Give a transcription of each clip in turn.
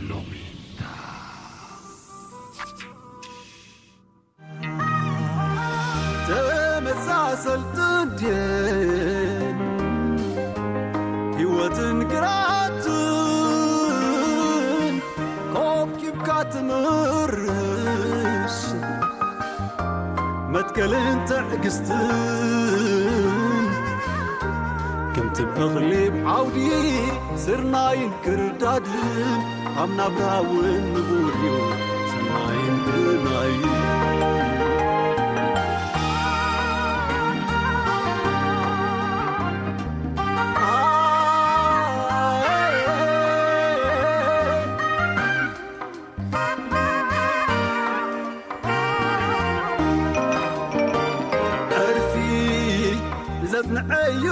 ሎሚንዳ ተመሳሰልትን ድየን ህይወትን ግራትን ኮብኪብካ ትምርሽ መትከልን ትዕግስትን ከምቲ እኽሊ ዓውዲ ስርናይን ክርዳድን ኣብ ናብራ እውን ንቡር እዩ ሰናይን ግርናይን። ዕርፊ ዘጽንዐዩ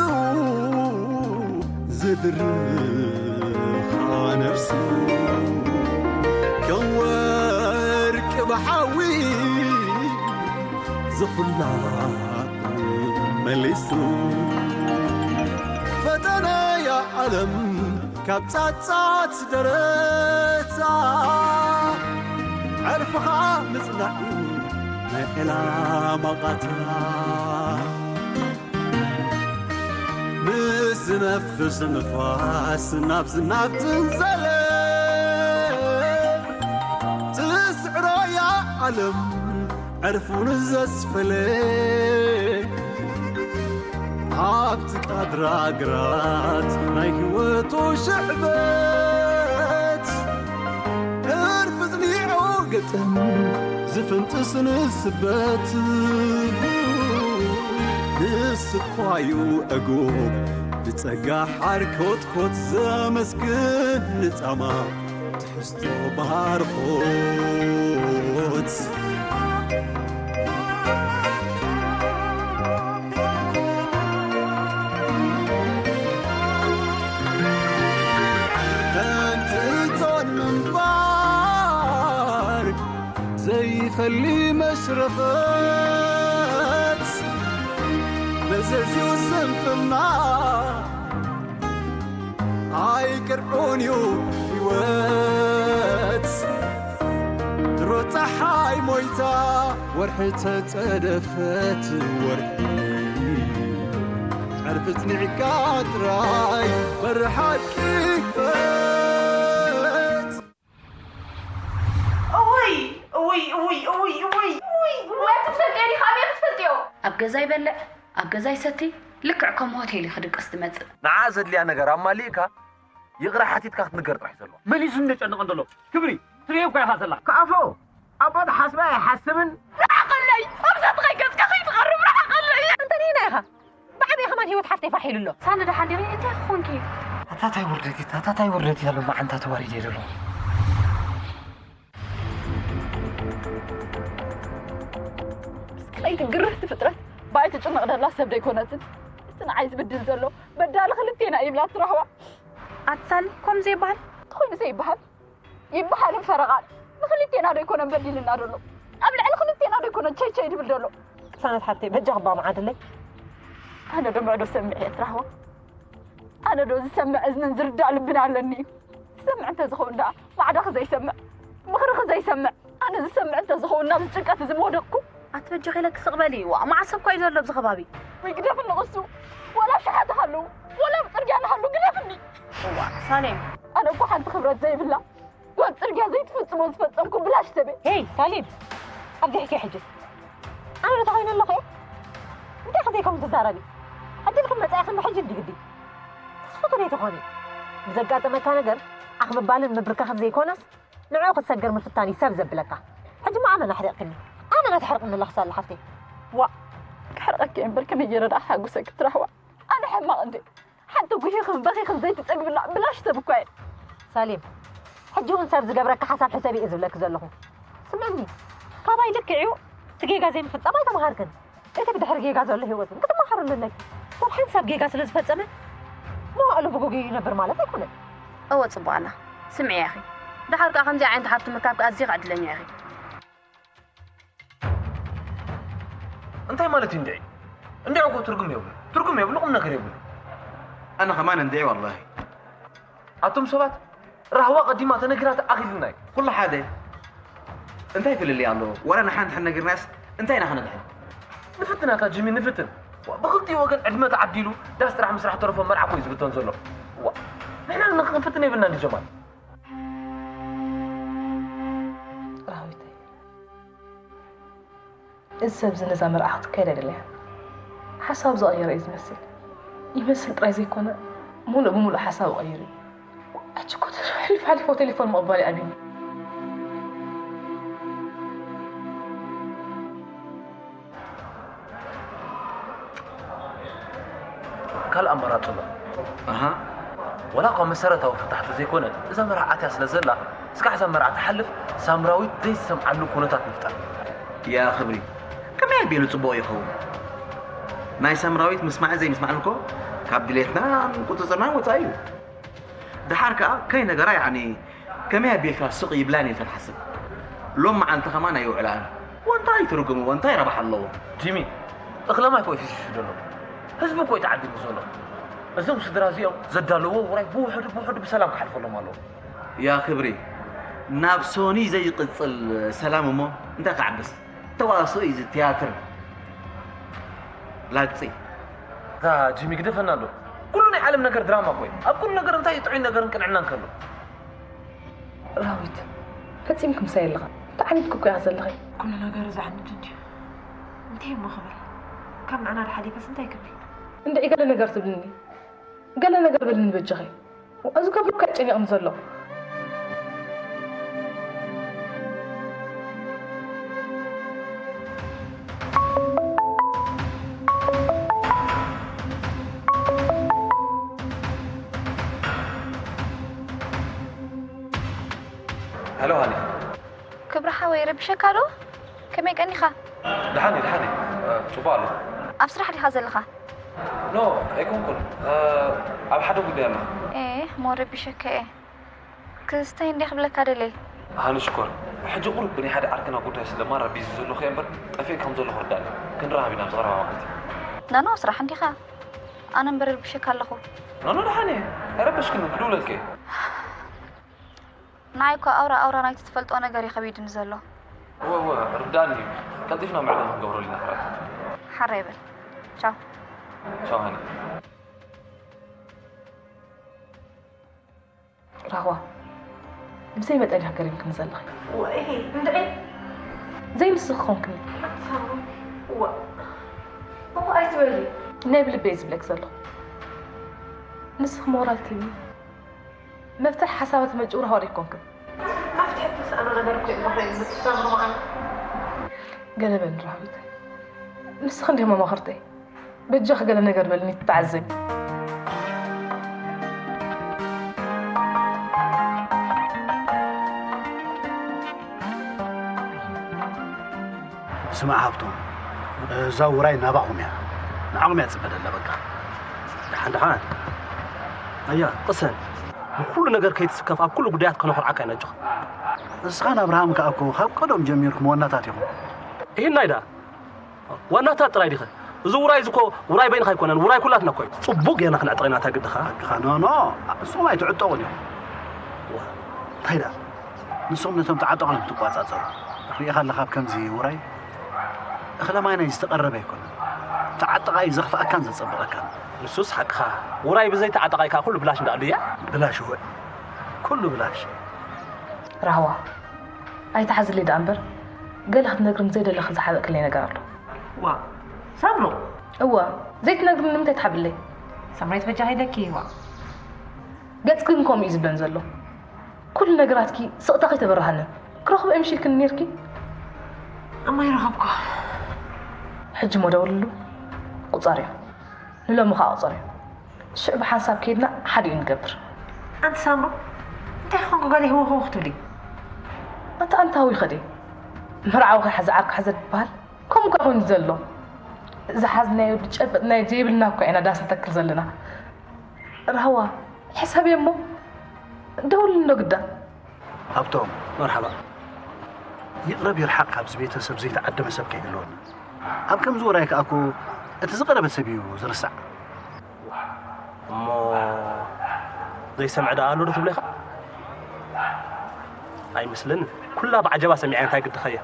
ዝድርኻ ነፍሱ ከም ወርቂ ብሓዊ ዝኹላ መሊሱ ፈተነያ ዓለም ካብ ጻጻት ደረታ ዕርፍኻ ምጽናዕ እዩ ናይ ዕላማ ቓታ። ምስ ዝነፍስ ንፋስ ናብ ዝናብ ትንዘለ ትስዕሮ እያ ዓለም ዕርፉ ንዘስፈለ ኣብቲ ቃድራ ግራት ናይ ህይወቱ ሽዕበት ዕርፊ ጽኒዑ ግጥም ዝፍንጥስ ንስበት ንስኳዩ ዕጉብ ብጸጋ ሓር ኮትኮት ዘመስግን ንጻማ ትሕዝቶ ባርኾት። ከምቲ እቶን ምንባር ዘይፈሊ መሽረፈት መዘዝዩ ስንፍና ኣይቅርዑን እዩ ህይወት ድሮ ፀሓይ ሞይታ ወርሒ ተፀደፈት ወርሒ ዕርፊ ፅኒዕካ ጥራይ በሪ ሓቂ ክፈት። እውይ እውይ እውይ እውይ እውይ እውይ እውይ ክትፈልጥዮ ዲኻ ኣበይ ክትፈልጥዮ ኣብ ገዛ ይበልዕ ኣብ ገዛ ይሰቲ ልክዕ ከም ሆቴል እዩ ክድቅስ ዝመፅእ። ንዓ ዘድልያ ነገር ኣማሊእካ ይቕረ ሓቲትካ ክትንገር ጥራሕ እዩ ዘለዋ። መን እዩ ዝንጨነቐን ዘሎ? ክብሪ ትርእዮ እኳ ኢኻ ዘላ። ከኣፎ ኣቦ ዝሓስባ ኣይሓስብን። ርሓቐለይ! ኣብዛ ትኸይ ገጽካ ከይትቐርብ ርሓቐለይ! እንተ ዲና ኢኻ ብዓብየ ከማን ሂወት ሓፍተይ ፋሕ ኢሉ ኣሎ። ሳኒ ደሓን ዲኺ? እንታይ ክኾንኪ? ኣታ ታይ ውርደት እዩ ኣታ ታይ ውርደት እዩ ኣሎ መዓንታ ተዋሪደ ዘለኹ። ክለይቲ ግርህቲ ፍጥረት ብኣይ ትጭነቕ ደላ ሰብ ደይኮነትን እቲ ንዓይ ዝብድል ዘሎ በዳሊ ክልቴና ይብላ ትራህዋ። ኣትሳኒ ከምዚ ይበሃል? ትኾይኑ ዘይበሃል ይበሃልን ፈረቓን ንኽልቴና ዶ ይኮነን በዲልና ደሎ ኣብ ልዕሊ ክልቴና ዶ ይኮነን ቸይ ቸይ ድብል ደሎ ቅሳነት ሓብተይ በጃ ክባ መዓድለይ ኣነ ዶ ምዕዶ ሰምዕ እየ ትራህዋ ኣነ ዶ ዝሰምዕ እዝንን ዝርዳእ ልብን ኣለኒ እዩ ዝሰምዕ እንተዝኸውን ደኣ ማዕዳ ክዘይሰምዕ ምኽሪ ክዘይሰምዕ ኣነ ዝሰምዕ እንተዝኸውን ናብዚ ጭንቀት እዚ ምወደቕኩ ኣትበጀኺ ኢለኪ ስቕ በሊ። ዋእ መዓስ ሰብ እኳ እዩ ዘሎ ኣብዚ ከባቢ? ወይ ግደፍኒ ቅሱ። ወላ ኣሽሓት ሃልዉ ወላ ኣብ ጽርግያ ንሃሉ ግደፍኒ። ዋእ ሳሌም። ኣነ እኮ ሓንቲ ክብረት ዘይብላ ጓል ጽርግያ ዘይትፍጽሞ ዝፈጸምኩ ብላሽ ሰብ እየ። ሄይ ሳሌም ኣብዚሕኪ ሕጅስ ኣነ ዶ ተኾይነ ኣለኹ እየ? እንታይ ከ ዘይከውን ትዛረቢ? ዕድልክን መጻኢኽን ብሕጂ እንዲ ግዲ። ተስፉ ከመይ ትኾኒ? ብዘጋጠመካ ነገር ዓኽ ምባልን ምብርካኽን ዘይኮነስ ንዕኡ ክትሰግር ምፍታን እዩ ሰብ ዘብለካ። ሕጂ እሞ ኣመና ኣሕሪቕክኒ። ኣመና ተሕርቕኒ ኣለኺ ሳሊ ሓፍተይ። ዋእ ከሕርቐኪ እየ እምበር ከመይ ገይረ ደኣ ክሓጉሰኪ ትራህዋ። ኣነ ሕማቕ እንድየ። ሓንቲ ጉሂኽን በኺኽን ዘይትጸግብላ ብላሽ ሰብ እኳ እየ። ሳሌም ሕጂ እውን ሰብ ዝገብረኪ ሓሳብ ሕሰቢ እየ ዝብለኪ ዘለኹ። ስምዕኒ ካባይ ልክዕ እዩ እቲ ጌጋ ዘይምፍጻም ኣይተምሃርክን። እቲ ብድሕሪ ጌጋ ዘሎ ህይወት እውን ክትመሃረሉ ኣለኪ። ሰብ ሓንሳብ ጌጋ ስለ ዝፈጸመ መዋእሉ ብጉግዩ ይነብር ማለት ኣይኮነን። እወ ጽቡቕ ኣላ ስምዕያ ኢኺ። ደሓር ከኣ ከምዚኣ ዓይነት ሓብቲ ምርካብኪ ኣዚኺ ዕድለኛ ኢኺ። እንታይ ማለት እዩ እንድዒ? እንድዒ እኮ ትርጉም የብሉ ትርጉም የብሉ ቁም ነገር የብሉ። ኣነ ከማን እንድዒ ዋላሂ ኣቱም ሰባት፣ ራህዋ ቀዲማ ተነጊራ ተኣኺሉና እዩ። ኩሉ ሓደ። እንታይ ፍልልይ ኣለዎ? ዋላ ንሓንቲ ሕን ነጊርናስ እንታይ ኢና ክነድሕን? ንፍትን ኣታ ጂሚ፣ ንፍትን። ዋ፣ ብኽልቲኡ ወገን ዕድመ ተዓዲሉ ዳስ ጥራሕ ምስራሕ ተረፎ መርዓ ኮዩ ዝብተን ዘሎ። ዋ፣ ንሕና ንፍትን የብልና እንዲ ጀማል። ራህዊተይ፣ እዚ ሰብ እዚ ነዛ መርዓ ክትካየድ ኣይደለያን። ሓሳቡ ዝቐየረ እዩ ዝመስል። ይመስል ጥራይ ዘይኮነ፣ ሙሉእ ብሙሉእ ሓሳቡ ቀይሩ እዩ። ሕጂ እኮ ሓሊፉ ሓሊፉ ቴሌፎን ምቕባል እዩ ኣቢኒ። ካልእ ኣማራፂ ኣሎ። ኣሃ። ወላ እኳ መሰረታዊ ፍታሕ ተዘይኮነ፣ እዛ መርዓ ኣትያ ስለ ዘላ፣ እስካዕ እዛ መርዓ ትሓልፍ ሳምራዊት ዘይትሰምዓሉ ኩነታት ንፍጠር። ያ ክብሪ፣ ከመይ ኣቢሉ ፅቡቕ ይኸውን? ናይ ሳምራዊት ምስማዕን ዘይምስማዕን እኮ ካብ ድሌትናን ቁፅፅርናን ወፃኢ እዩ። ደሓር ከዓ ከይነገራ ያዕኒ ከመይ ኣቢልካ ስቕ ይብላን ኢልካ ትሓስብ? ሎም መዓልቲ ከማን ኣይውዕላን። ወንታይ ትርጉምዎ እንታይ ረብሓ ኣለዎ? ጂሚ፣ እኽለ ማይ እኮ እዩ ፍሽሹ ዘሎ። ህዝቢ እኮ እዩ ተዓዲሙ ዘሎ። እዞም ስድራ እዚኦም ዘዳለዎ ውራይ ብውሕዱ ብውሕዱ ብሰላም ክሓልፈሎም ኣለዎ። ያ ክብሪ፣ ናብ ሶኒ ዘይቕፅል ሰላም እሞ እንታይ ክዓብስ? ተዋስኦ እዩ እዚ ትያትር ላግፂ። እታ ጂሚ ግደፈና ኣሎ። ኩሉ ናይ ዓለም ነገር ድራማ እኮ እዩ። ኣብ ኩሉ ነገር እንታይ እዩ ጥዑይ ነገርን ቅንዕናን ከሎ? ራዊት፣ ፈጺምኪ ምሳይ ኣለኻ። ተዓኒድኪ እኮ ኢኻ ዘለኺ። ኩሉ ነገር ዘዕንድ እንድዩ። እንታይ እሞ ክብል? ካብ ምዕናድ ሓሊፈስ እንታይ ክብል? እንድዒ ገለ ነገር ትብልኒ። ገለ ነገር በልኒ በጃኺ። እዚ ከብዱ እኮ የጨኒቕኒ ዘሎ። ሃሎ ሃኒ። ክብሪ ሓወይ ረቢሸካ ዶ? ከመይ ቀኒኻ? ደሓን እየ ደሓን እየ። ጽቡቕ ኣለኹ። ኣብ ስራሕ ዲኻ ዘለኻ? ኖ ኣይኮንኩን። ኣብ ሓደ ጉዳይ ኣለኹ። ኤህ እሞ ረቢሸካ እየ። ክስታይ እንድየ ክብለካ ደልየ። ሃኒ ሽኮር፣ ሕጂ ቁሩብ ብናይ ሓደ ዓርክና ጉዳይ ስለ ማራ ቢዚ ዘለኹ እየ እምበር ጠፊኤ ከም ዘለኹ ርዳእኒ። ክንራኸብ ኢና ኣብዚ ቀረባ መዓልቲ። ኖ ኖ ስራሕ እንዲኻ። ኣነ እምበር ረቢሸካ ኣለኹ። ኖ ኖ ደሓን እየ። ኣይረበሽክን ክድውለልኪ እየ። ንዓይ እኮ ኣውራ ኣውራ ናይቲ ትፈልጦ ነገር እዩ ከቢድኒ ዘሎ። እወ እወ ርዳእኒ እዩ። ቀልጢፍና ምዕላል ክንገብረሉ ኢና ሕራይ። ሓራይ በል። ቻው። ቻው ሃኒ። ራህዋ፣ ብዘይ መጠን ኢኻ ገሪምክኒ ዘለኺ። ወይሂ እንድዒ። ዘይንስኺ ኾንክኒ። ሳሙ፣ ዋ፣ እሞ ኣይትበሊ። ናይ ብልበይ ዝብለኪ ዘለኹ። ንስኺ ሞራል ትህቢ። መፍትሒ ሓሳባት መጭው ራህዋ ዶ ኣይኮንክን? መፍትሒ እተሰኣነ ነገር እኮ እዩ እሞ ኸይኑ ምትስታም ርምዓና። ገለ በሊ ራህዊት። ንስኺ እንዲኺ መማኽርተይ። በጃኺ ገለ ነገር በልኒ ትተዓዘቢ። ስማዕ ሃብቶም፣ እዛ ውራይ ናባኹም እያ። ንዓኹም እያ ትፅበ ደላ በቃ። ደሓን ደሓን። ኣያ ቅሰን። ንኩሉ ነገር ከይትስከፍ ኣብ ኩሉ ጉዳያት ከነኹርዓካ ኢና ኣጆኻ። እስኻን ኣብርሃም ከኣ እኮ ካብ ቀደም ጀሚርኩም ዋናታት ኢኹም። ይህናይ ደኣ ዋናታት ጥራይ ዲኸ? እዚ ውራይ እዚ እኮ ውራይ በይንኻ ኣይኮነን፣ ውራይ ኩላትና እኮ እዩ። ጽቡቕ ጌርና ክንዕጥቕ ኢና እታ ግድኻ። ሓቅኻ፣ ኖ፣ ኖ፣ ንስኹም ኣይትዕጠቑን ኢኹም። ዋ፣ እንታይ ደኣ? ንስኹም ነቶም ተዓጠቕሎም ትቋጻጸሩ። ርኢኻ ኣለኻ፣ ኣብ ከምዚ ውራይ እኽለ ማይ ናይ ዝተቐረበ ኣይኮነን። ተዓጠቓይ ዘኽፍኣካን ዘጸብቐካን። ንሱስ ሓቅኻ። ውራይ ብዘይ ተዓጠቓይ ከኣ ኩሉ ብላሽ እንዳኣሉ እያ። ብላሽ እወ። ኩሉ ብላሽ። ራህዋ፣ ኣይትሓዝለይ ደኣ እምበር፣ ገለ ክትነግርኒ ዘይደለኺ ዝሓበእክለይ ነገር ኣሎ። ዋ፣ ሳምሮ። እወ፣ ዘይትነግርኒ ንምንታይ ትሓብእለይ? ሳምራዊት በጃኺ ኢለኪ፣ ዋ። ገጽኪ ግን ከምኡ እዩ ዝብለን ዘሎ። ኩሉ ነገራትኪ ስቕታ ከይተበራሃለን ክረኽቦ እየ ምሽ ኢልክኒ ኔርኪ። እሞ ይረኸብኩ። ሕጂ እሞ ደውልሉ፣ ቁጸርዮ። ንሎሚ ኸኣ ቁጸርዮ። ሽዑ ብሓንሳብ ከይድና ሓዲኡ ንገብር። ኣንቲ ሳምሩ፣ እንታይ ኾንኩ ገለ ህውኽው ክትብሊ? ኣንቲ ኣንታዊ ኸዲ መርዓዊ ከይሓዘ ዓርኪ ሓዘ ትበሃል። ከምኡ እኳ ኮይኑ ዘሎ ዝሓዝናዮ ዝጨበጥናዮ ዘይብልና እኳ ኢና ዳስ ንተክል ዘለና። ራህዋ ሕሰብዮ እሞ ደውልሎ ግዳ። ሃብቶም መርሓባ። ይቕረብ ይርሓቕ ካብዚ ቤተሰብ ዘይተዓደመ ሰብ ከይህልወና። ኣብ ከምዚ ወራይ ከኣ እኮ እቲ ዝቐረበ ሰብ እዩ ዝርሳዕ። እሞ ዘይሰምዐ ደኣ ኣሎ ዶ ትብሎ ኢኻ? ኣይመስለንን። ኩላ ብዓጀባ ሰሚዐ እንታይ ግድኻ እያ?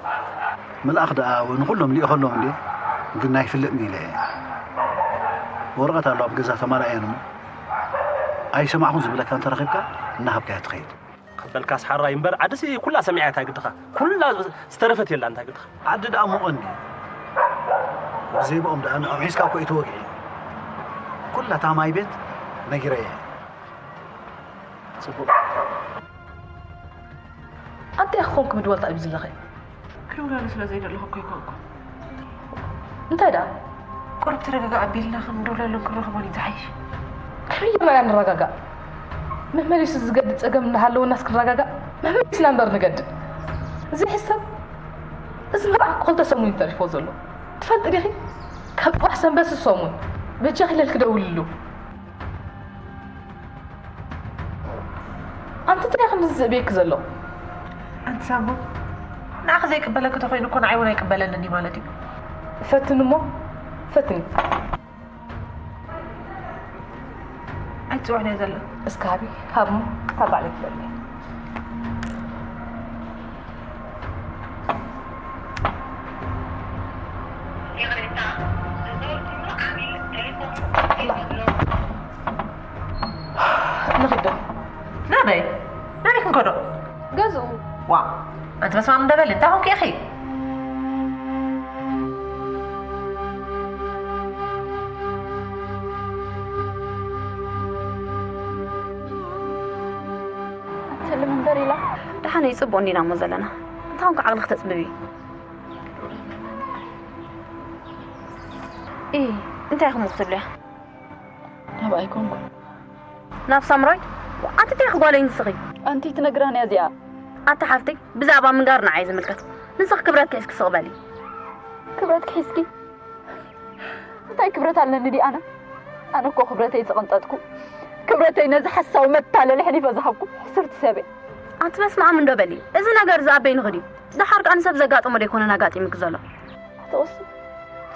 መልኣኽ ደኣ ንኹሎም ልኢኸሎም እንድዮ፣ ግን ኣይፍለጥን ኢለ እየ። ወረቐት ኣሎ ኣብ ገዛ ተማላእየን እሞ ኣይሰማዕኹን ዝብለካ እንተረኺብካ እናሃብካዮ ትኸይድ። ክበልካስ ሓራይ እምበር ዓድሲ ኩላ ሰሚዐ እንታይ ግድኻ? ኩላ ዝተረፈት የላ እንታይ ግድኻ? ዓዲ ደኣ ሞቐ እንድዩ። ብዘይብኦም ደኣ ንዕኦም ሒዝካ እኮ እዩ ተወጊዑ። ኩላ እታ ማይ ቤት ነጊረያ እየ። ጽቡቕ። ኣንታይ ክኾንኩም ድወልታ እዩ ዝለኸ? ክድውለሉ ስለ ዘይደለኹ እኮ ኣይኮንኩ። እንታይ ደኣ? ቁሩብ ተረጋጋ ኣቢልና ክንድውለሉን ክንረኽቦን እዩ ዝሓይሽ። ከመይ ጌርና ኢና ንረጋጋእ? መመሊሱ ዝገድድ ጸገም እናሃለወናስ ክንረጋጋእ? መመሊስና እምበር ንገድድ። እዚ ሕሰብ፣ እዚ መርዓ እኮ ክልተ ሰሙን እዩ ተሪፎ ዘሎ። ትፈልጢ ዲኺ? ካብ ጽባሕ ሰንበት ሰሙን። በጃኺ ለልኪ ደውልሉ። ኣንቲ እንታይ ከም ዝስእብየኪ ዘሎ? ኣንቲ ሳሞ፣ ንዓኺ ዘይቅበለኪ ተኾይኑ እኮ ንዓይ እውን ኣይቅበለንን እዩ ማለት እዩ። ፈትን እሞ፣ ፈትን። ኣይትጽውዕን እየ ዘሎ። እስከ ሃቢ፣ ሃብሞ፣ ካብ ባዕለይ ክበልዕ። ይቕሬታ፣ ዝዘወርኩምሉ ዓሚል ቴሌፎን ንኺድ ዶ? ናበይ? ናበይ ክንከዶ? ገዝኡ። ዋ፣ ኣንቲ በስማም እንደ በሊ፣ እንታይ ኾንኪ ኢኺ? ኣትልም እምበር ኢላ። ደሓን እዩ፣ ጽቡቕ እንዲና እሞ ዘለና። እንታይ ኾንኪ ዓቕሊ ክተጽብቢ? ኢ፣ እንታይ ኢኹም ክትብልያ? ናብ ኣይኮንኩ። ናብ ሳምራዊት? ኣንቲ እንታይ ኢኺ ጓለይ ንስኺ? ኣንቲ ትነግራን እያ እዚኣ። ኣታ ሓፍተይ፣ ብዛዕባ ምንጋር ንዓይ ዝምልከት። ንስኺ ክብረትኪ ሒዝኪ ስቕ በሊ። ክብረትኪ ሒዝኪ? እንታይ ክብረት ኣለኒ ድየ ኣነ? ኣነ እኮ ክብረተይ ዝቕንጠጥኩ፣ ክብረተይ ነዚ ሓሳዊ መታለሊ ሕሊፈ ዝሃብኩ ሕስርቲ ሰብ እየ። ኣንቲ በስመ ኣብ እንዶ በሊ። እዚ ነገር እዚ ኣበይ ንኽድ እዩ? ደሓር ከኣ ንሰብ ዘጋጥሞ ዶ ኣይኮነን ኣጋጢሙኪ ዘሎ? ኣቲ ኦሱ፣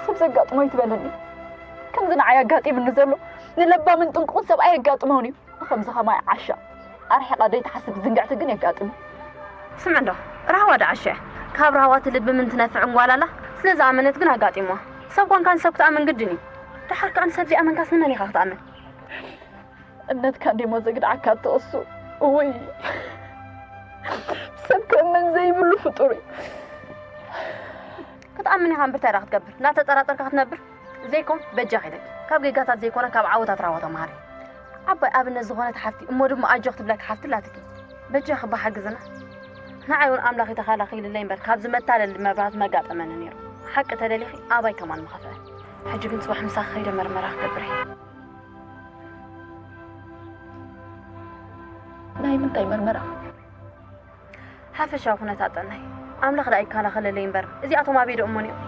ሰብ ዘጋጥሞ ይትበለኒ። ከምዚ ንዓይ ኣጋጢሙኒ ዘሎ ንለባምን ጥንቁቕን ሰብኣይ የጋጥሞን እዩ። ከምዚ ኸማይ ዓሻ ኣርሒቓ ዘይትሓስብ ዝንግዕቲ ግን የጋጥም። ስምዒ እንዶ፣ ራህዋ ዶ ዓሻ እያ? ካብ ራህዋ እቲ ልቢ ምን ትነፍዕ እንጓላላ ስለ ዝኣመነት ግን ኣጋጢምዋ። ሰብ ኮንካ ንሰብ ክትኣምን ግድን እዩ። ደሓር ከኣ ንሰብ ዘይኣመንካስ ንመን ኢኻ ክትኣምን? እምነትካ እንዲሞ ዘግድዓካ እትቕሱ። እውይ፣ ሰብ ክእመን ዘይብሉ ፍጡር እዩ። ክትኣምን ኢኻ እምበር እንታይ ደኣ ክትገብር? እናተጠራጠርካ ክትነብር? ዘይኮን በጃ ኺደኪ። ካብ ጌጋታት ዘይኮነ ካብ ዓወታት ራህዋ ተምሃሪ። ዓባይ ኣብነት ዝኾነት ሓፍቲ፣ እሞ ድማ ኣጆኺ ትብለኪ ሓፍቲ ኣላትኪ። በጃኺ እባ ሓግዝና። ንዓይ እውን ኣምላኽ እዩ ተኸላኺሉለይ እምበር ካብዚ መታለሊ መብራህቱ መጋጠመኒ ነይሩ። ሓቂ ተደሊኺ ኣባይ ከማን ምኸፍአ። ሕጂ ግን ጽባሕ ምሳኺ ከይደ መርመራ ክገብር እየ። ናይ ምንታይ መርመራ? ሓፈሻዊ ኩነታ ጥዕናይ ኣምላኽ ደኣ ይከላኸለለይ እምበር፣ እዚኣቶም ኣበይ ዶ እሞን እዮም?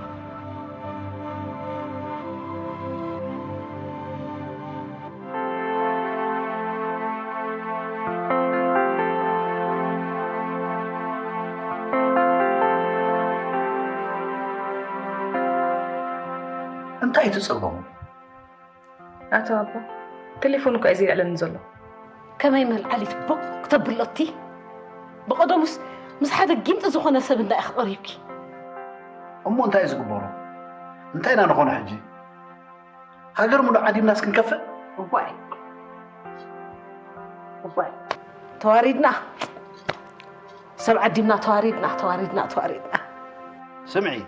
እንታይ ትጸገሙ? ኣቶ ኣቦ፣ ቴሌፎን እኮ እዩ ዘይልዕለኒ ዘሎ። ከመይ መልዓሊት ቦቕ ክተብሎ እቲ? ብቐደሙስ ምስ ሓደ ጊንጢ ዝኾነ ሰብ እንታይ ኢኺ ቀሪብኪ? እሞ እንታይ እዩ ዝግበሮ? እንታይ ኢና ንኾኖ ሕጂ? ሃገር ሙሉእ ዓዲምናስ ክንከፍእ? እዋይ። እዋይ። ተዋሪድና። ሰብ ዓዲምና ተዋሪድና፣ ተዋሪድና፣ ተዋሪድና። ስምዒ፣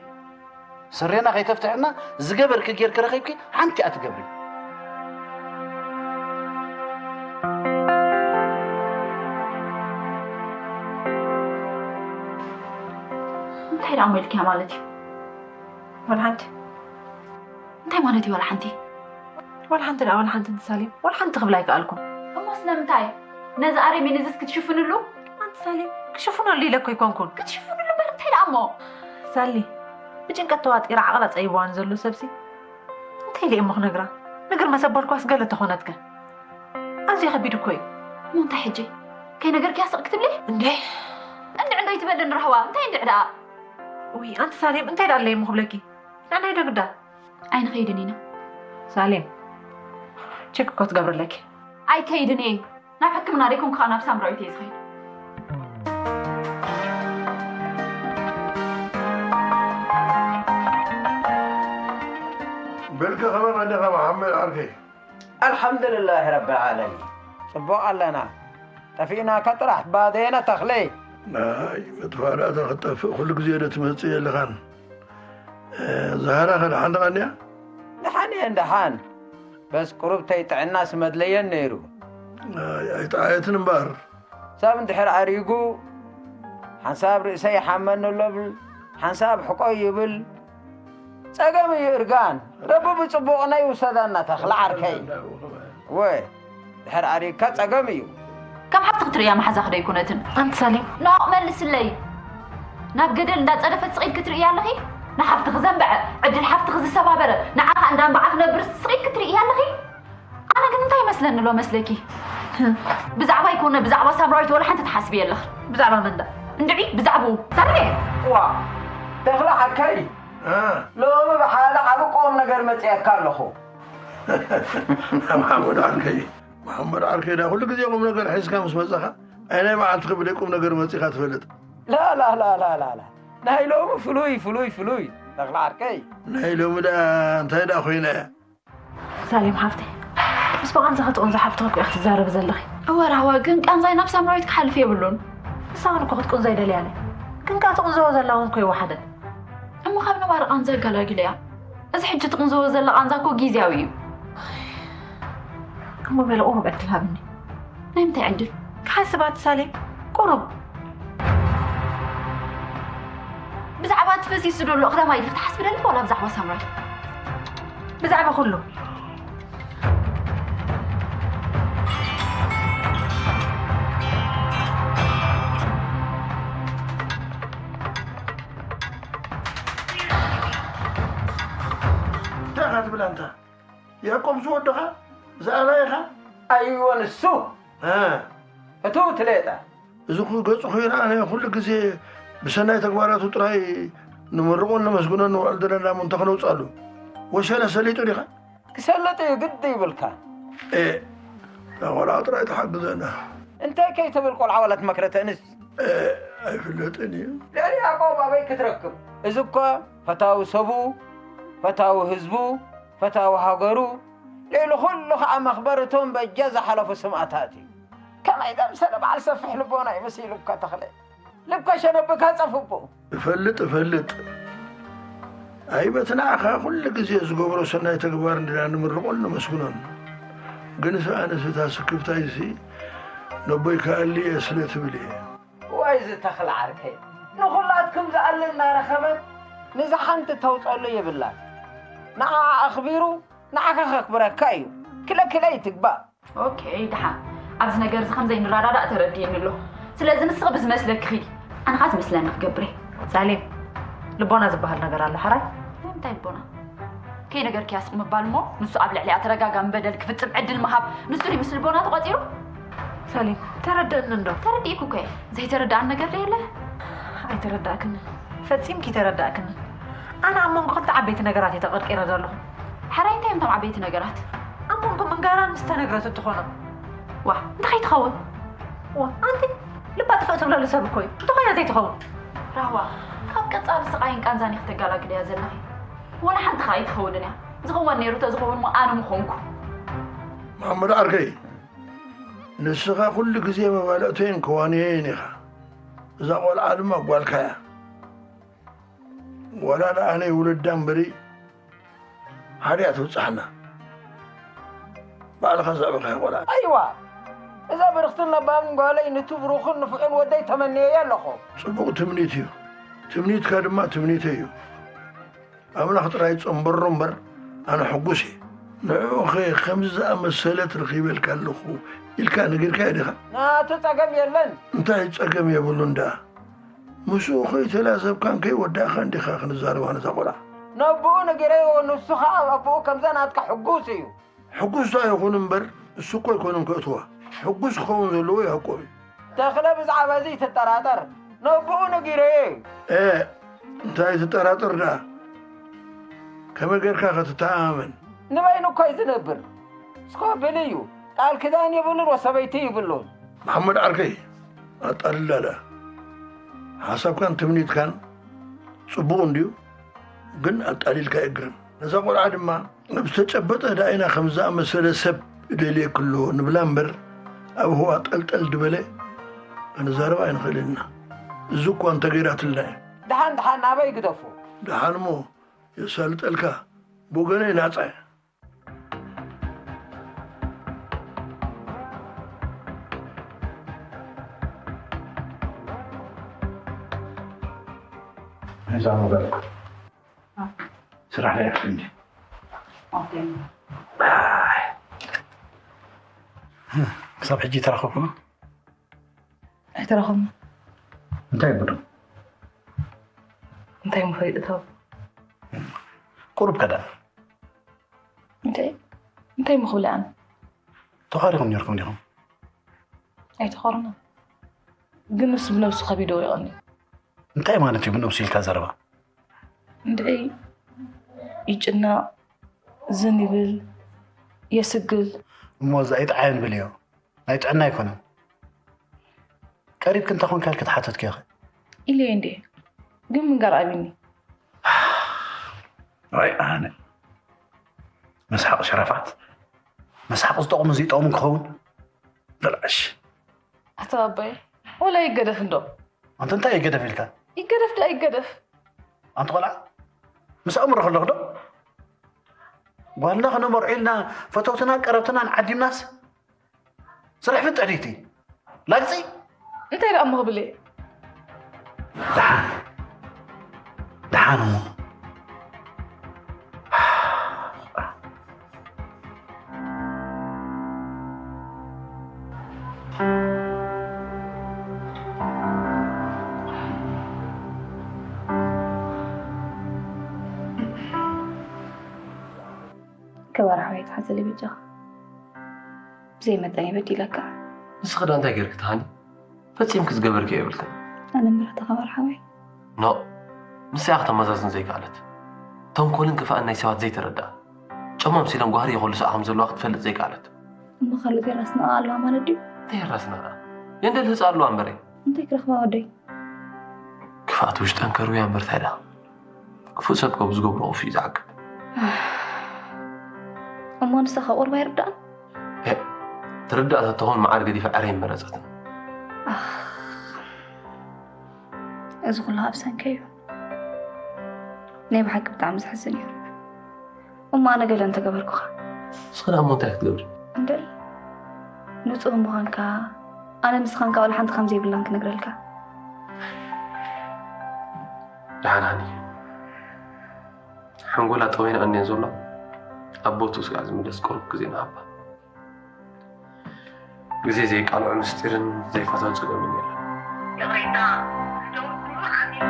ስሬና ከይተፍትሕና ዝገበርኪ ጌርኪ ረኺብኪ ሓንቲ እያ ትገብሪ። እንታይ ደኣ እሞ ኢልክያ ማለት እዩ? ዋላ ሓንቲ። እንታይ ማለት እዩ ዋላ ሓንቲ? ዋላ ሓንቲ ደኣ ዋላ ሓንቲ፣ ኣንቲ ሳሌም፣ ዋላ ሓንቲ ክብል ኣይከኣልኩን። እሞ ስለምንታይ? ነዚ ኣረሜን እዝስ ክትሽፍንሉ? ኣንቲ ሳሌም፣ ክሽፍነሉ ኢለ እኮ ኣይኮንኩን። ክትሽፍንሉ እምበር እንታይ ደኣ እሞ? ሳሊ፣ ብጭንቀት ተዋጢራ ዓቕላ ጸይብዋ ንዘሎ ሰብሲ እንታይ ኢለ እሞ ክነግራ? ንግርመ ሰበልኳስ ገለ ተኾነትከ? ኣዝዩ ከቢድ እኮ እዩ። እሞ እንታይ ሕጂ? ከይነገርክያ ስቕ ክትብሊ? እንዴ? እንድዒ እንዶ ይትበልን ራህዋ፣ እንታይ እንድዒ ደኣ? ውይ፣ ኣንቲ ሳሌም፣ እንታይ ደኣ ኣለይ እሞ ክብለኪ? ንዕናይ ዶ ግዳ? ኣይንኸይድን ኢና። ሳሌም፣ ቼክ እኮ ትገብርለኪ። ኣይከይድን እየ። ናብ ሕክምና ደይኮንኩ ከኣ ናብ ሳምራዊት እየ ዝኸይድ። በልካ ከመይ ቀኒኻ መሓመድ ዓርከይ? ኣልሓምዱልላህ ረብል ዓለሚን። ጽቡቕ ኣለና። ጠፊእናካ ጥራሕ ባዴና ተኽለይ። ናይ ምጥፋእ ደኣ እታ ክትጠፍእ ኩሉ ግዜ ዶ ትመጽእ የለኻን። ዛህራኸ ደሓን ደቐንያ? ደሓን እየን ደሓን። በስ ቁሩብ ተይጥዕናስ መድለየን ነይሩ። ኣይጠዓየትን እምበኣር። ሰብ እንድሕር ኣሪጉ ሓንሳብ ርእሰይ ይሓመኒ ኣሎ ብል፣ ሓንሳብ ሕቆይ ይብል። ጸገም እዩ እርጋን። ረቢ ብጽቡቕና ይውሰዳና ተኽለ ዓርከይ። ወይ ድሕር ኣሪግካ ጸገም እዩ። ከም ሓፍቲ ክትርእያ መሓዛኺ ዶ ኣይኮነትን? ኣንቲ ሳሌም። ኖ፣ መልስለይ። ናብ ገደል እንዳጸደፈት ስቕ ኢልኪ ትርእያ ኣለኺ? ንሓፍትኺ ዘንበዐ፣ ዕድል ሓፍትኺ ዝሰባበረ፣ ንዓኻ እንዳንባዓ ክነብር ስቕ ኢልኪ ትርእያ ኣለኺ? ኣነ ግን እንታይ ይመስለኒ ኣሎ መስለኪ? ብዛዕባ ኣይኮነ፣ ብዛዕባ ሳምራዊት ወላ ሓንቲ ትሓስቢ የለኽን። ብዛዕባ መን ደኣ? እንድዒ፣ ብዛዕባኡ። ሳሌም! ዋ፣ ተኽለ ዓርከይ፣ ሎሚ ብሓደ ዓቢ ቁም ነገር መጺአካ ኣለኹ። መሓመድ ዓርከይ፣ መሓመድ ዓርከይ፣ ዳ ኩሉ ግዜ ቁም ነገር ሒዝካ ምስ መጻኻ፣ ኣይ ናይ መዓልቲ ክብደይ ቁም ነገር መጺኻ ትፈልጥ? ላላላላላ፣ ናይ ሎሚ ፍሉይ ፍሉይ ፍሉይ ተኽለ ዓርከይ። ናይ ሎሚ ደኣ እንታይ ደኣ ኮይና እያ? ሳሌም ሓፍተይ፣ ምስ ብቓንዛ ክትቑንዛ ሓፍትኺ እኮ ኢኺ ትዛረቢ ዘለኺ። እወ ራህዋ፣ ግን ቃንዛይ ናብ ሳምራዊት ክሓልፍ የብሉን። ንሳ እውን እኮ ክትቁንዞ ኣይደልያን እያ። ግን ከኣ ትቑንዘዎ ዘላ እውን እኮ ይወሓደን። እሞ ካብ ነባሪ ቃንዛ ኣገላጊለያ። እዚ ሕጂ ትቕንዘዎ ዘላ ቃንዛ እኮ ግዝያዊ እዩ። እሞ በሊ ቁሩብ ዕድል ሃብኒ። ናይ ምንታይ ዕድል? ክሓስብ ኣቲ ሳሌም፣ ቁሩብ። ብዛዕባ እቲ ፈሲሱ ዘሎ ኣኽራማይ ዲኺ ትሓስቢ ደለኺ ዋላ ብዛዕባ ሳምራዊት? ብዛዕባ ኩሉ። እንታይ ኢኻ ትብል ኣንታ? ያዕቆብ ዝወደኻ? ዝኣላይኻ? ኣይወ ንሱ! እ። እቱ ትሌጣ። እዚ ገጹ ከይረኣናዮ ኩሉ ግዜ ብሰናይ ተግባራቱ ጥራይ ንምርቖን ነመስግኖን ንውዕል ዘለና ምንቶ ክነውጽኣሉ? ወሸለ ሰሊጡ ዲኻ? ክሰልጥ እዩ ግዲ ይብልካ። ኤእ፣ እታ ቆልዓ ጥራይ ትሓግዘና። እንታይ ከይትብል ቆልዓ ዋላ ትመክረተንስ? ኤእ፣ ኣይፍለጥን እዩ። ልዕሊ ያዕቆብ ኣበይ ክትረክብ? እዚ እኳ ፈታዊ ሰቡ፣ ፈታዊ ህዝቡ፣ ፈታዊ ሃገሩ፣ ልዕሊ ኩሉ ኸዓ መኽበሪ እቶም በጃ ዝሓለፉ ስማእታት እዩ። ከመይ ዘምሰለ በዓል ሰፊሕ ልቦና እዩ መሲሉካ ተኽለ። ልብካ ሸነብካ ጸፍቦ። እፈልጥ እፈልጥ። ኣይ በቲ ንዓኻ ኩሉ ግዜ ዝገብሮ ሰናይ ተግባር እንድና ንምርቖን ነመስግኖን። ግንስ ኣነስ እታ ስክፍታይሲ ነቦይ ክኣሊ እየ ስለ ትብል እየ። ዋይ እዚ ተኽለ ዓርከይ ንኹላትኩም ዝኣሊ እናረኸበት ንዛ ሓንቲ ተውጸሉ የብላን። ንዓኣ ኣኽቢሩ ንዓኻ ከኽብረካ እዩ። ክለክለ ይትግባእ። ኦኬ ደሓን ኣብዚ ነገር እዚ ከምዘይንረዳዳእ ተረዲእኒ ኣሎ። ስለዚ ንስኺ ብዝመስለኪ ኺዲ ኣነ ኸዓ ዝመስለኒ ክገብር እየ። ሳሌም ልቦና ዝበሃል ነገር ኣሎ ሓራይ? ናይ ምንታይ ልቦና? ከይነገርክያ ስቕ ምባል እሞ ንሱ ኣብ ልዕሊኣ ተደጋጋሚ በደል ክፍጽም ዕድል ምሃብ ንሱ ድዩ ምስ ልቦና ተቖጺሩ? ሳሌም ተረድእኒ እንዶ? ተረዲእኪ እኮ እየ። ዘይተረድኣኒ ነገር ዶ የለ? ኣይተረዳእክንን። ፈጺምኪ ኣይተረዳእክንን። ኣነ ኣብ መንጎ ክልተ ዓበይቲ ነገራት እየ ተቐርቂረ ዘለኹ። ሕራይ እንታይ እዮም እቶም ዓበይቲ ነገራት? ኣብ መንጎ ምንጋራን ምስ ተነግረት እንትኾኖ። ዋእ እንታይ ትኸውን? ዋእ ኣንቲ ልባ ጥፍእ ትብለሉ ሰብ እኮ እዩ። እንተኾይና ዘይትኸውን። ራህዋ ካብ ቀጻሊ ስቓይን ቃንዛን ኢኺ ተገላግልያ ዘለኺ። ዋላ ሓንቲ ከኣ ኣይትኸውንን እያ። ዝኸውን ነይሩ ተዝኸውን እሞ ኣነ ምኾንኩ። መሓመድ ዓርከይ ንስኻ ኩሉ ግዜ መባልዕተይን ከዋንየይን ኢኻ። እዛ ቆልዓ ድማ ጓልካ እያ። ዋላ ደኣ ነይ ውልዳ እምበሪ ሓዲኣ ትብጻሕና። ባዕልኻ ዘዕበኻያ ቆልዓ። ኣይዋ እዛ ብርኽትን ለባምን ጓለይ ንቱ ብሩኽን ንፉዕን ወደይ ተመንየያ ኣለኹ። ጽቡቕ ትምኒት እዩ። ትምኒትካ ድማ ትምኒተይ እዩ። ኣምላኽ ጥራይ ጸንበሮ እምበር ኣነ ሕጉስ እየ። ንዕኡኸ ከምዚ ዝኣመሰለት ረኺበልካ ኣለኹ ኢልካ ነጊርካዮ ዲኻ? ናቱ ጸገም የለን። እንታይ ጸገም የብሉን ደኣ? ምስኡ ከይተላዘብካን ከይወዳእካን ዲኻ ክንዛረባ ነታ ቆልዓ? ነቦኡ ነጊረዮ ንሱ ኸኣ ኣቦኡ ከምዛ ናትካ ሕጉስ እዩ። ሕጉስ ደኣ ይኹን እምበር እሱ እኮ ኣይኮነን ከእትዋ። ሕጉስ ክኸውን ዘለዎ ያዕቆብ እዩ። ተኽለ ብዛዕባ እዚ ኣይትጠራጠር ነቦኡ ነጊረዮ እዩ። ኤእ እንታይ ትጠራጠር ደኣ? ከመይ ጌርካ ከ ትተኣማመን? ንበይኑ እኮ እዩ ዝነብር። እስኮ ብል እዩ። ቃል ኪዳን የብሉን፣ ወሰበይቲ ይብሉን። መሓመድ ዓርከይ፣ ኣጣልላ ደኣ። ሓሳብካን ትምኒትካን ጽቡቕ እንድዩ፣ ግን ኣጣሊልካ የግርም። ነዛ ቆልዓ ድማ ኣብ ዝተጨበጠ ደኣ ኢና ከም ዝኣመሰለ ሰብ እደልየኪ ኣሎ ንብላ እምበር፣ ኣብ ህዋ ጠልጠል ዝበለ ክንዛረብ ኣይንኽእልን ኢና። እዚ እኳ እንተገይራትልና እያ። ደሓን ደሓን ናበይ ግደፎ። ደሓን እሞ የሳልጠልካ፣ ብወገነይ ናጻ እየ። እዛ ነበርኩ። ስራሕ ላይ ኣክል እንዲ። ክሳብ ሕጂ ተራኸብኩም? ኣይተራኸብና። እንታይ ጉዱ? እንታይ ምኸይድ እታ? ቁሩብ ከዳ። እንታይ? እንታይ ምኽብል ኣነ? ተኻሪኹም ነርኩም ዲኹም? ኣይተኾርና። ግን ንሱ ብነብሱ ከቢዶ ይቐኒ። እንታይ ማለት እዩ ብነብሱ ኢልካ ዘረባ? እንድዒ ይጭነቕ፣ ዝን ይብል፣ የስግል። እሞ እዛ ይጥዓየን ብልዮ። ናይ ጥዕና ኣይኮነን። ቀሪብክ እንተኾንካ ኢልክ ተሓተትክዮ ኸ? ኢለዮ እንዴ? ግን ምንጋር ኣቢኒ። ኣይ ኣነ። መስሓቕ ሸረፋት። መስሓቕ ዝጠቕሙ ዝይጠቕሙ ክኸውን። ብላሽ። ኣታ ኣባይ፣ ወላ ይገደፍ እንዶ። ኣንተ እንታይ ይገደፍ ኢልካ? ይገደፍ ደኣ ይገደፍ። ኣንቲ ቆልዓ፣ ምስ ኣእምሮ ከለኹ ዶ? ጓልና ክነመርዖ ኢልና ፈተውትናን ቀረብትናን ዓዲምናስ፣ ስራሕ ፍትሕ ድይቲ? ላግጺ? እንታይ ደኣ እሞ ክብል እየ? ደሓን። ደሓን እሞ። ክባር ሓወይ፣ ተሓዘለይ በጃኻ። ብዘይ መጠን እየ በዲለካ። ንስኺ ደኣ እንታይ ጌርኪ ትሃኒ? ፈጺምኪ ዝገበርክዮ የብልክን። ኣነ ምሕረት ተኸበር ሓወይ። ኖእ፣ ንሳ እያ ክተመዛዝን ዘይከኣለት። ተንኮልን ክፋእን ናይ ሰባት ዘይተረድኣ። ጨማ ኣምሲለን ጓህሪ እየ ኩሉ ሰዓ ከም ዘለዋ ክትፈልጥ ዘይከኣለት። እሞ ካልኦት የራስንኣ ኣለዋ ማለት ድዩ? እንታይ የራስንኣ? የንደል ህፃ ኣለዋ እምበረይ። እንታይ ክረኽባ ወደይ? ክፍኣት ውሽጠን ከርውያ እምበር እንታይ ደኣ? ክፉእ ሰብ ካብ ዝገብሮ ክፉእ እዩ ዝዓቅብ። እሞ ንሳ ካብ ቁርባ ይርዳእ? እ፣ ትርዳእ ተትኾን መዓር ገዲፋ ዕረ ይመረጸትን። ኣኽ፣ እዚ ኩሉ ኣብ ሰንከ እዩ። ናይ ብሓቂ ብጣዕሚ ዘሕዝን እዩ። እሞ ኣነ ገለ እንተገበርኩኻ? ንስኺ ደኣ እሞ እንታይ ክትገብሪ? እንድዒ፣ ንጹህ ምዃንካ፣ ኣነ ንስኻን ካብ ሓንቲ ከም ዘይብላን ክነግረልካ። ደሓን ሃኒ። ሓንጎላ ጠወይና እንድየን ዘሎ፣ ኣብ ቦትኡ ስጋዕ ዝምለስ ቁሩብ ግዜ ንሃባ። ግዜ ዘይቃልዖ ምስጢርን ዘይፈትሖ ጸገምን የለን። ይቕሬታ፣ ደው ትብሉ ዓሚል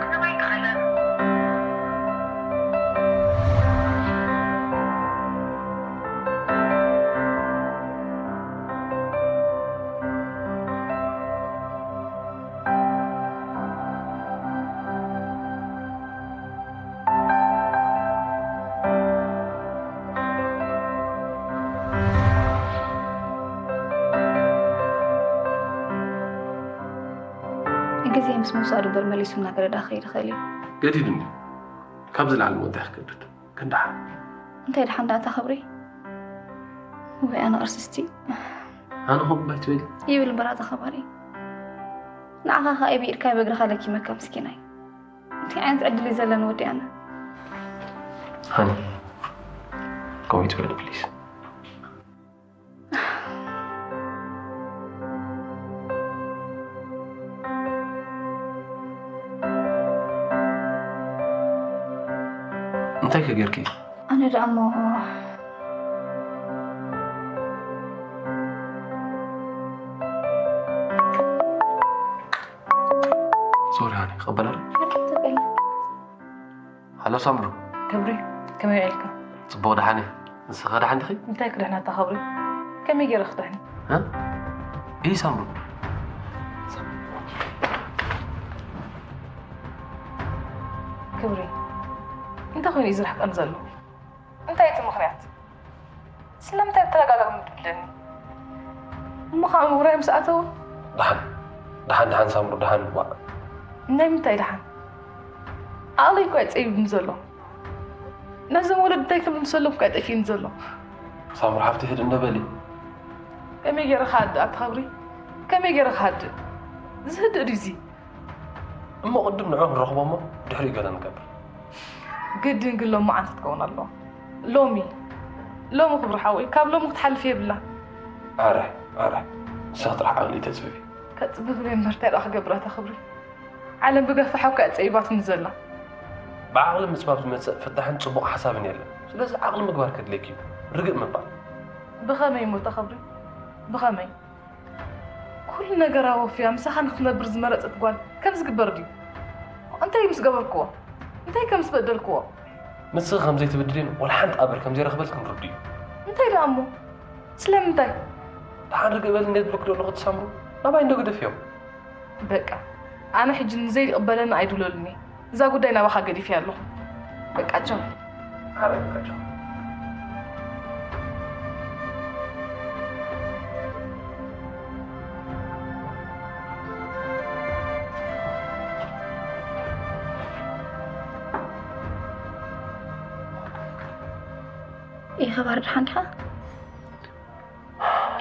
ክትነግር ኣይከኣለን። ግዜ ምስ ምውሳዱ እምበር መሊሱ እናገደዳ ክኸይድ ይኽእል እዩ። ገዲዱኒ። ካብ ዝለዓለ መወዳእታ ክገድድ። ክንደሓር። እንታይ ደሓን ደኣ እታ ክብሪ? ወይ ኣነ ቅርስስቲ። ኣነ ከምኡ ኣይትበሊ። ይብል እምበር ኣታ ኸባሪ። ንዓኻ ኸኣ ብኢድካ ብእግርኻ ለኪመካ ምስኪናይ። እንታይ ዓይነት ዕድል እዩ ዘለኒ ወዲ ኣነ? ሃኒ፣ ከምኡ ኣይትበሊ ፕሊዝ። እንታይ ከ ጌርኪ? ኣነ ደኣ እሞ ሶሪ ሃኒ፣ ክቕበል ኣለ። ተቀለ። ሃሎ ሳምሩ። ክብሪ፣ ከመይ ውዒልካ? ጽቡቕ፣ ደሓን እየ። ንስኺ ከ ደሓን ዲኺ? እንታይ ክድሕነካ ክብሪ? ከመይ ገይረ ክድሕን? እ? ኢሂ ሳምሩ። ክብሪ፣ እንታይ ኮይኑ እዩ ዝርሕቀኒ ዘሎ? እንታይ እቲ ምኽንያት? ስለምንታይ ብተደጋጋሚ ትብለኒ? እሞ ከዓ ምውራይ ምስ ኣተወ? ደሓን፣ ደሓን፣ ደሓን ሳምሩ፣ ደሓን፣ ዋእ። ናይ ምንታይ ደሓን? ዓቕለይ እኮ እዩ ጸቢብኒ ዘሎ። ነዞም ወለዲ እንታይ ክምልሰሎም እኮ እዩ ጠፊእኒ ዘሎ። ሳምሩ ሓፍቲ፣ ህድእ እንዶ በሊ። ከመይ ገይረ ክሃድእ ኣቲ ክብሪ? ከመይ ገይረ ክሃድእ? ዝህድእ ድዩ እዚ? እሞ ቅድም ንዑ ክንረኽቦ እሞ ድሕሪኡ ገለ ንገብር። ግድን ግን ሎሚ መዓልቲ ክትከውን ኣለዋ። ሎሚ፣ ሎሚ ክብሪ ሓወይ፣ ካብ ሎሚ ክትሓልፍ የብላን። ኣረ፣ ኣረ፣ ንስኺ ጥራሕ ዓቕሊ ተጽብቢ። ከጽብብ እየ እምበር እንታይ ደኣ ክገብር ኣታ ክብሪ? ዓለም ብገፋ ሓውካ እያ ጸቢባትኒ ዘላ። ብዓቕሊ ምጽባብ ዝመጽእ ፍታሕን ጽቡቕ ሓሳብን የለን። ስለዚ ዓቕሊ ምግባር ከድልየኪ እዩ። ርግእ ምባል። ብኸመይ እሞ ኣታ ክብሪ? ብኸመይ? ኩሉ ነገራ ወፍያ ምሳኻ ንክትነብር ዝመረጸት ጓል ከምዚ ዝግበር ድዩ? እንታይ ምስ ገበርክዎ? እንታይ ከም ዝበደልክዎ? ንስኺ ከም ዘይትብድልየን ወላ ሓንቲ ኣበር ከም ዘይረኽበልክን ርዱእ እዩ። እንታይ ደኣ እሞ? ስለምንታይ? ደሓን ርግእ በሊ እንደ ዝብለኪ ዶ ኣለኹ ትሳምሩ? ናባይ እንዶ ግደፍዮም። በቃ፣ ኣነ ሕጂ ንዘይቅበለኒ ኣይድውለሉኒ። እዛ ጉዳይ ናባኻ ገዲፈያ ኣለኹ። በቃ ቻው። ኣረ በቃ ቻው። ይኸባር ደሓን ዲኻ?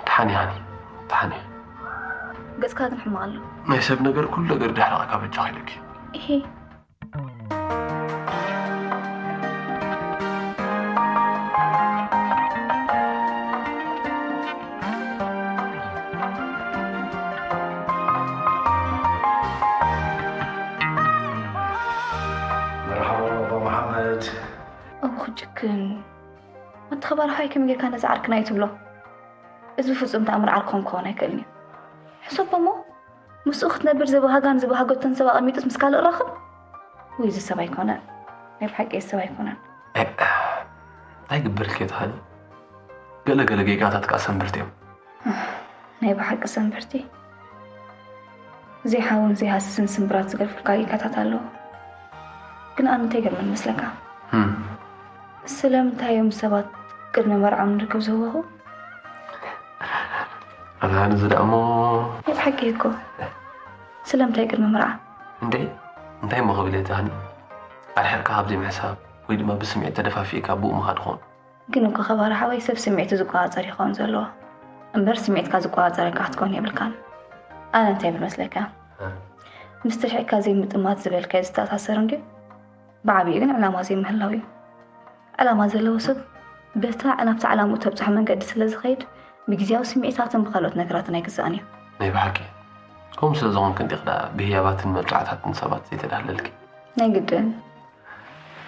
ደሓን እየ ሃኒ፣ ደሓን እየ። ገጽካ ግን ሕማቕ ኣሎ። ናይ ሰብ ነገር ኩሉ ነገር ድሕረኻ ካብ በጃኻ ኢለኪ። እሄ። መርሓባ ባባ መሓመድ። እሞ ክጭክን። ኣቲ ኸባር ሓይ ከመይ ጌርካ ነዚ ዓርክና እዩ ትብሎ? እዚ ብፍጹም ተኣምር ዓርክኹም ክኸውን ኣይክእልን እዩ። ሕሰቦ እሞ፣ ምስኡ ክትነብር ዝበሃጋን ዝበሃገቶን ሰብ ኣቐሚጡስ ምስ ካልእ ራኸብ? ውይ፣ እዚ ሰብ ኣይኮነን። ናይ ብሓቂ እዚ ሰብ ኣይኮነን። ኤእ፣ እንታይ ግበርልኪ እየ ተሃኒ? ገለ ገለ ጌጋታት ከኣ ሰንበርቲ እዮም። ናይ ብሓቂ ሰንበርቲ። ዘይሓውን ዘይሃስስን ስምብራት ዝገድፉልካ ጌጋታት ኣለዉ። ግን ኣነ እንታይ ይገርመኒ መስለካ? ህም። ስለምንታይ እዮም ሰባት ቅድሚ መርዓኦም ንርክብ ዝህወኹ? ኣታ ሃኒ፣ እዚ ደኣ እሞ ናይ ብሓቂ እኮ። ስለምንታይ ቅድሚ መርዓ? እንዴ፣ እንታይ እሞ ክብል እየ፣ ኣታ ሃኒ? ኣርሒቕካ ካብ ዘይምሕሳብ ወይ ድማ ብስምዒት ተደፋፊእካ ብኡ ምኻድ ይኸውን። ግን እኮ ከባሪ ሓወይ ሰብ ስምዒቱ ዝቆጻጸር ይኸውን ዘለዎ እምበር ስምዒትካ ዝቆጻጸረካ ክትከውን የብልካን። ኣነ እንታይ ይብል መስለካ? እ። ምስቲ ርሒቕካ ዘይምጥማት ዝበልካዮ ዝተኣሳሰር እንድዩ። ብዓቢኡ ግን ዕላማ ዘይምህላው እዩ። ዕላማ ዘለዎ ሰብ በታ ናብታ ዕላምኡ ተብጽሖ መንገዲ ስለ ዝኸይድ ብግዝያዊ ስምዒታትን ብኻልኦት ነገራትን ኣይግዛእን እዩ። ናይ ብሓቂ ከምኡ ስለ ዝኾንክ እንዲኺ ደኣ ብህያባትን መብጽዓታትን ሰባት ዘይተዳህለልኪ። ናይ ግድን።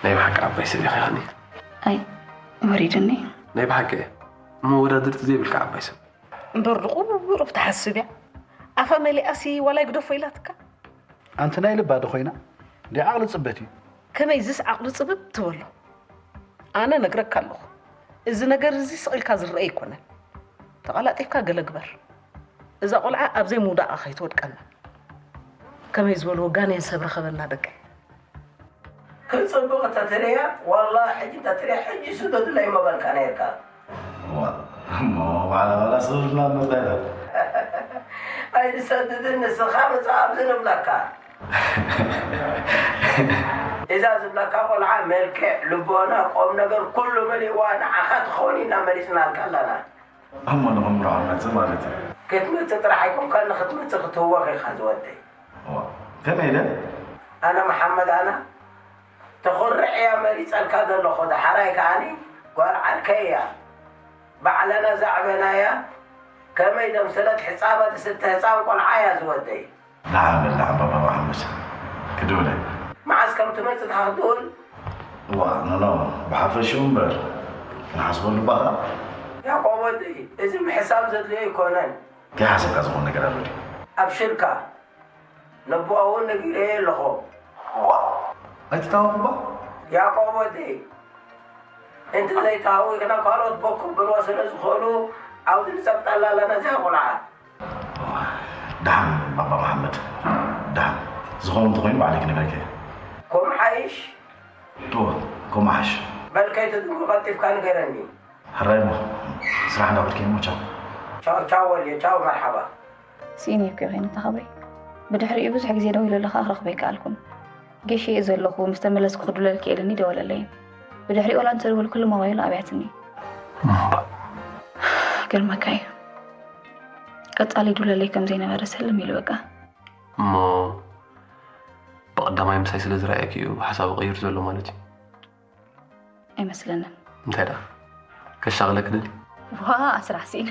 ናይ ብሓቂ ዓባይ ሰብ ኢኺ ሃኒ። ኣይ፣ ወሪዱኒ። ናይ ብሓቂ እየ። መወዳድርቲ ዘይብልካ ዓባይ ሰብ። እምበር ድቑሩብ ትሓስብ እያ። ኣፋ መሊኣሲ ዋላ ይግደፎ ኢላትካ። ኣንቲ ናይ ልባ ዶ ኮይና? እንዲ ዓቕሊ ጽበት እዩ። ከመይ ዝስ ዓቕሊ ጽብብ ትበሎ? ኣነ ነግረካ ኣለኹ። እዚ ነገር እዚ ስቕ ኢልካ ዝረአ ኣይኮነን። ተቐላጢፍካ ገለ ግበር። እዛ ቆልዓ ኣብ ዘይምውዳቓ ከይትወድቀና። ከመይ ዝበልዎ ጋኔን ሰብ ረኸበና ደቂ። ክጽብቕ እንተትርእያ፣ ዋላ ሕጂ እንተትርእያ፣ ሕጂ ስደዱለይ ምበልካ ነይርካ። ዋ፣ እሞ ዋላ፣ ዋላ ስደዱልና ምበልካ። ኣይትሰድድን፣ ንስኻ ምጻእ ኣብዚ ንብለካ። እዛ ዝብለካ ቆልዓ መልክዕ፣ ልቦና፣ ቁም ነገር ኩሉ መሊእዋ ንዓኻ ትኸውን ኢና መሪጽናልካ ኣለና። እሞ ንኽምርዖ ንመጽእ ማለት እዩ። ክትመጽእ ጥራሕ ኣይኮንካን፣ ንኽትመጽእ ክትህወኽ ኢኻ ዝወደይ። ዋ፣ ከመይ ኢለ? ኣነ መሓመድ ኣና ተኾርዕ እያ መሪጸልካ ዘለኹ፣ ደሓራይ ከኣኒ ጓል ዓርከይ እያ። ባዕለና ዘዕበናያ ከመይ ደምሰለት ሕጻባ ትስተ ህጻን ቆልዓ እያ ዝወደይ። ደሓን በል፣ ደሓን ባባ መሓመድ። ክድውለ። መዓስ ከም ትመጽእ ኢኻ ክትድውል? እዋ፣ ኖ፣ ኖ፣ ብሓፈሽኡ እምበር። ክንሓስበሉ እባ ኸኣ። ያዕቆብ ወደይ፣ እዚ ምሕሳብ ዘድልዮ ኣይኮነን። ከይሓሰብካ ዝኾን ነገር ኣሎ ድዩ? ኣብሽርካ። ነቦኣ እውን ነጊረዮ ኣለኹ። እዋ፣ ኣይትታወኽ እባ። ያዕቆብ ወደይ፣ እንተ ዘይተሃዊኽና ካልኦት ቦክ ክብልዋ ስለ ዝኽእሉ፣ ዓውዲ ንጸብጠላ ኣለና እዚኣ ቆልዓ። ደሓን ባባ መሓመድ፣ ደሓን። ዝኸውን እንተኾይኑ ባዕለይ ክነግረካ እየ። ከምኡ ሓይሽ? እወ፣ ከምኡ ሓይሽ። በል ከይትድንጉ ቀልጢፍካ ንገረኒ። ሕራይ እሞ፣ ስራሕ እንዳኸድኩ እየ እሞ ቻው። ቻው ቻው ወልየ፣ ቻው መርሓባ። ስኢነኪ እየ ኸይኑ ተኸብሪ። ብድሕሪኡ ብዙሕ ግዜ ደዊለሉ ኸኣ ክረኽቦ ኣይከኣልኩን። ጌሽ እየ ዘለኹ፣ ምስ ተመለስኩ ክድውለልኪ እየ ኢሉኒ ደወለለይን። ብድሕሪኡ ዋላ እንተደወልኩሉ ሞባይሉ ኣብያትኒ። እምባ። ገርመካ እዩ። ቀጻሊ ይድውለለይ ከም ዘይነበረ ሰልም ኢሉ በቃ። እሞ ብቐዳማይ ምሳይ ስለ ዝረኣየኪ እዩ ሓሳቡ ቀይሩ ዘሎ ማለት እዩ። ኣይመስለንን። እንታይ ደኣ ከሻቕለኪ ደልዩ? ዋ ስራሕ ስኢነ።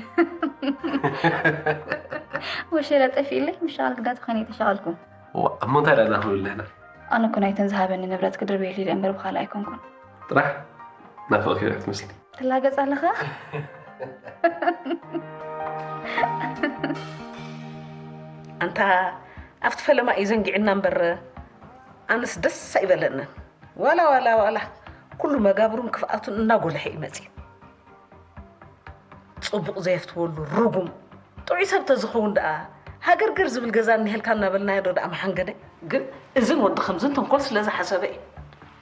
ወሸላ ጠፊእለይ ምሻቓል ግዳ ተኾይነ ኣይተሻቐልኩን። ዋ እሞ እንታይ ደኣ ንኽብል ንሕና? ኣነ እኮ ናይተን ዝሃበኒ ንብረት ክድርበየሉ ኢለ እምበር ብኻልእ ኣይኮንኩን። ጥራሕ ናፍቕክዮ ክትመስሊ። ትላገጽ ኣለኻ? ኣንታ ኣብቲ ፈለማ እዩ ዘንጊዕና እምበር ኣነስ ደስ ኣይበለንን። ዋላ ዋላ ዋላ ኩሉ መጋብሩን ክፍኣቱን እናጎልሐ እዩ መፅዩ። ፅቡቕ ዘየፍትወሉ ርጉም ጥዑይ ሰብ ተዝኸውን ደኣ ሃገርገር ዝብል ገዛ እኒሀልካ እናበልናዮ ዶ ደኣ መሓንገደ? ግን እዝን ወዲ ከምዝን ተንኮል ስለ ዝሓሰበ እዩ።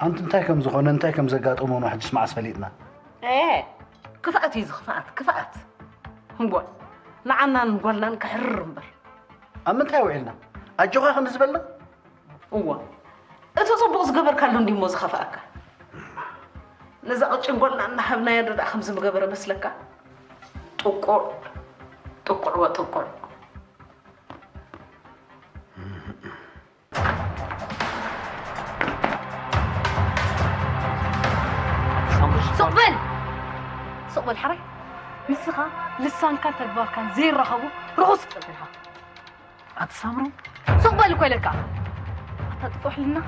ኣንቲ እንታይ ከም ዝኾነ እንታይ ከም ዘጋጠሞ ንሕጅስ መዓስ ፈሊጥና? ኤ ክፍኣት እዩ እዚ ክፍኣት ክፍኣት። እምቧ ንዓናን ጓልናን ከሕርር እምበር። ኣብ ምንታይ ውዒልና? ኣጆኻ ከም ዝበልና? እዋ እቲ ጽቡቕ ዝገበርካሉ እንዲሞ ዝኸፍኣካ። ነዛ ቅጭን ጓልና እናሃብናያ ዶ ደኣ ከምዚ ምገበረ መስለካ? ጥቁዕ ጥቁዕ ወጥቁዕ። ሱቕ በል ሱቕ በል ሓራይ። ንስኻ ልሳንካን ተግባርካን ዘይራኸቡ ርኹስ ፍጥረት ኢኻ። ኣቲ ሳምሪ ሱቕ በል እኮ ኢለካ። ኣታ ጥፉሕ ሕልና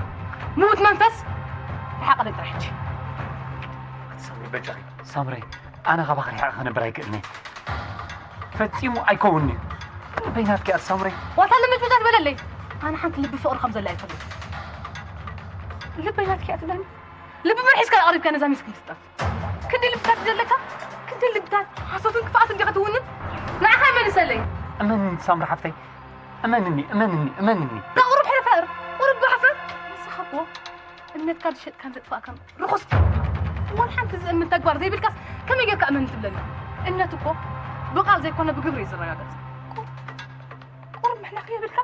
ምዉት መንፈስ ርሓቐለይ ጥራሕ ሕጂ። ኣቲ ሳምሪ በጃኺ። ሳምሪ ኣነ ካባኺ ርሒቐ ክነብር ኣይክእልን እየ። ፈጺሙ ኣይከውንን እዩ። ልበይ ናትኪ ኣቲ ሳምሪ። ዋታ ልምጭምጫ ትበለለይ። ኣነ ሓንቲ ልቢ ፍቕሪ ከም ዘላ ይፈልጥ። ልበይ ናትኪ እያ ትብለኒ። ልቢ መን ሒዝካ ኣቕሪብካ ነዛ ሚስኪን ፍጥረት? ክንደይ ልብታት እዩ ዘለካ? ክንደይ ልብታት ሓሶትን ክፍኣትን ዲኻ ትውንን? ንዓኻ ይመልሰለይ። እመንኒ ሳምሪ ሓፍተይ፣ እመንኒ፣ እመንኒ፣ እመንኒ። እታ ቁሩብ ሕፈር፣ ቁሩብ ግሓፈር። ንስኻ እኮ እምነትካ ዝሸጥካን ዘጥፋእካን ርኹስ። እዋን ሓንቲ ዝእምን ተግባር ዘይብልካስ ከመይ ጌርካ እመን ትብለኒ? እምነት እኮ ብቓል ዘይኮነ ብግብሪ እዩ ዝረጋገጽ። ቁ- ቁሩብ ምሕላኽ የብልካ?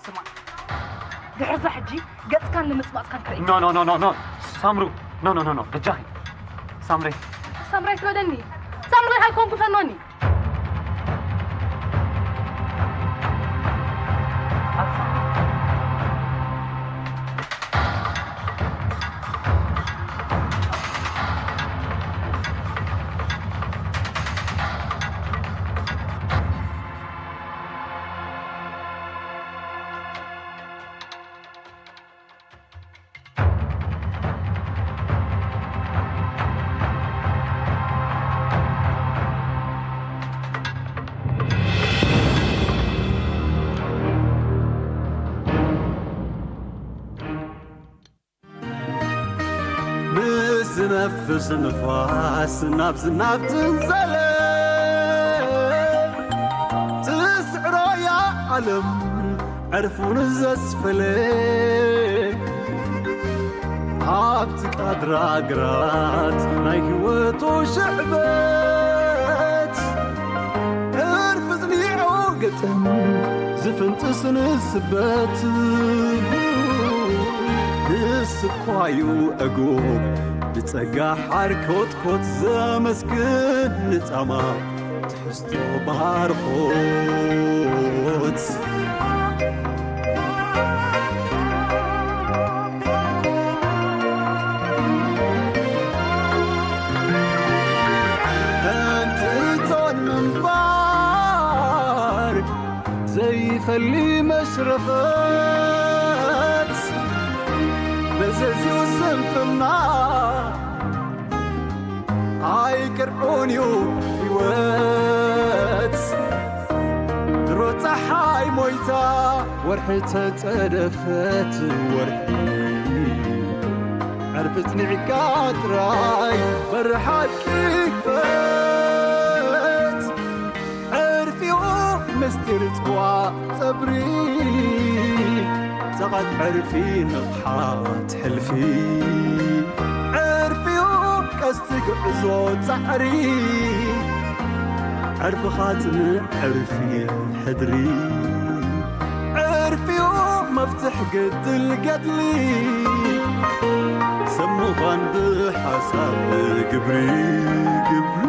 ስማዕ፣ ድሕርዛ ሕጂ ገጽካን ልምጽማጽካን ክርኢ። ኖ ኖ ኖ ኖ ኖ ሳምሩ፣ ኖ ኖ ኖ ኖ በጃኺ ሳምሪ። ሳምራይ ትበለኒ። ሳምራይ ሃይኮንኩ ፈኖኒ። ምስ ዝነፍስ ንፋስ ናብዚ ናብ ዝንዘለ ትስዕሮ እያ ዓለም ዕርፉን ዘስፈለ ኣብቲ ቃድራ ግራት ናይ ህይወቱ ሽዕበት ዕርፊ ጽኒዑ ግጥም ዝፍንጥስ ንስበት ንስኳዩ ዕጉብ ብጸጋ ሓር ኮትኮት ዘመስግን ንጻማ ትሕዝቶ ባርኾት። እንትን ምንባር ዘይፈሊ መሽረፈት መዘዝዩ ስንፍና ኣይቅርዑን እዩ ህይወት ድሮ ፀሓይ ሞይታ ወርሒ ተፀደፈት ወርሒ ዕርፊ ፅኒዕካ ጥራይ በሪ ሓቂ ክፈት ዕርፊኡ ምስጢር ፅዋ ፀብሪ ፀቐት ዕርፊ ንቕሓት ሕልፊ ዕርፊኡ ቀስቲ ጉዕዞ ፃዕሪ ዕርፍኻ ጽንዕ ዕርፊ ሕድሪ፣ ዕርፊኡ መፍትሕ ገድል ገድሊ፣ ሰብ ምዃን ብሓሳብ ግብሪ ግብሪ።